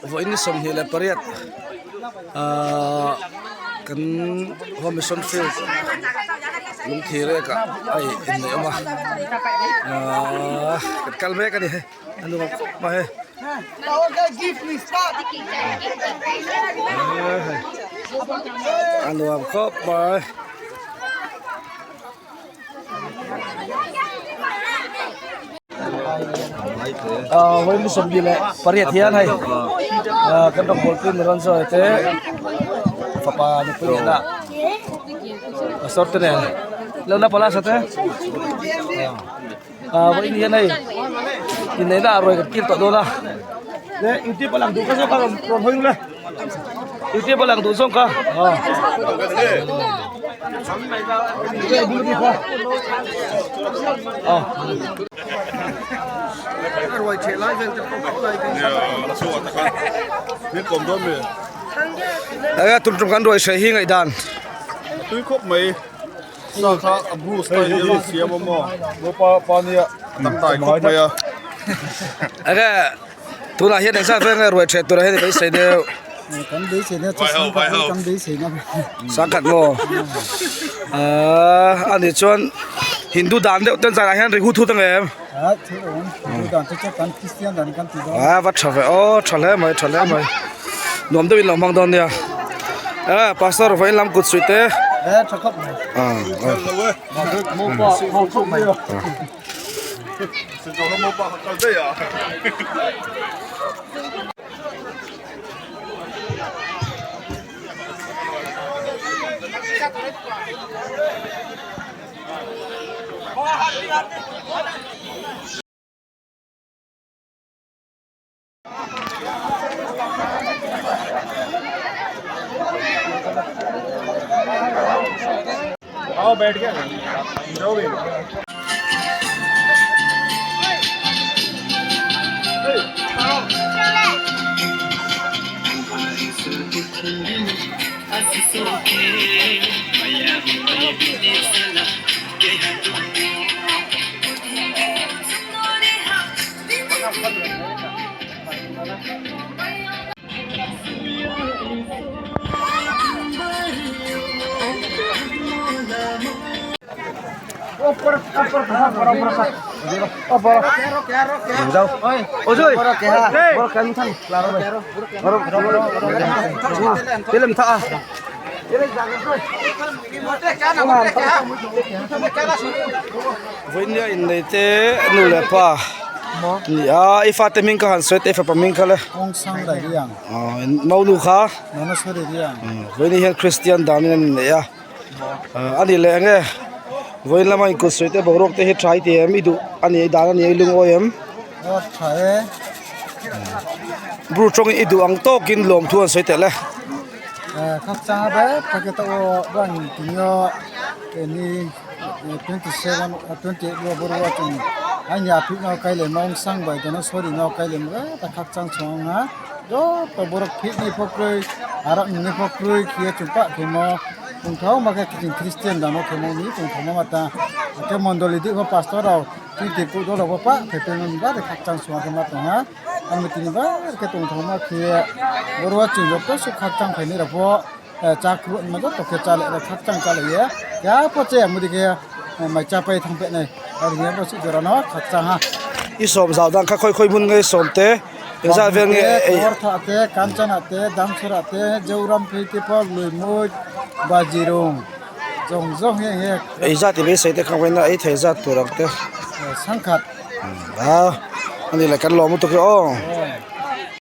Vawiin ni 28 ahh kan home mission field lungthir rek ah a inneih awm a ahh kan kal mek a ni hei a nuam khawp mai hei a nuam khawp mai. Vawiin ni 28 hian hei kan rawn bawlpui ni rawn sawi te fapa nupui nena pastor te nen lo la pala sa te vawiin hian hei inneihna ah ruai kan kil tawh dawn a le youtube a lang duh kha zawk a rawn hawi ule. Youtube a lang duh zawng kha. Enge tum tum kan ruai hreh hi ngaihdan. Tui khawp mai. Sa kha a bru style hian a siam a maw. Pa pa nia tam tai khawp mai a. Enge Tunah hian engzat vel nge ruai ṭhet turah hian i beisei deuh? Kan beisei na chu sangkhat hi kan beisei na. Sangkhat maw? Aaa ani chuan Hindu dan deuh ten zanah hian ri hut hut ang em? A thil awm Hindu dan te chu kan Christian dan kan ti dawn. A va ṭha ve aw ṭha hle mai ṭha hle mai. Nuam deuhin lo hmang dawn nia. A pastor vawiin lam kut suih te. E ṭha khawp mai. A. Vawinia innei te nu leh pa ni a i fate hming ka han sawi teh i fapa hming kha le maunu kha vawiin hian Christian danin an inneih a a ni leh eng e vawiin lama inkut sawi te boruak te hi tha i ti em i duh a ni dan a ni i lungawi em bru tawngin i duh ang tawkin lawmthu an sawi teh le. I sawm zau dan kha khawi khawi hmun nge i sawm te engzat vel nge ei ei zat i beisei te kha vawiin a ei thei zat tur ang te a ani leh kan lawm lutuk hi aw.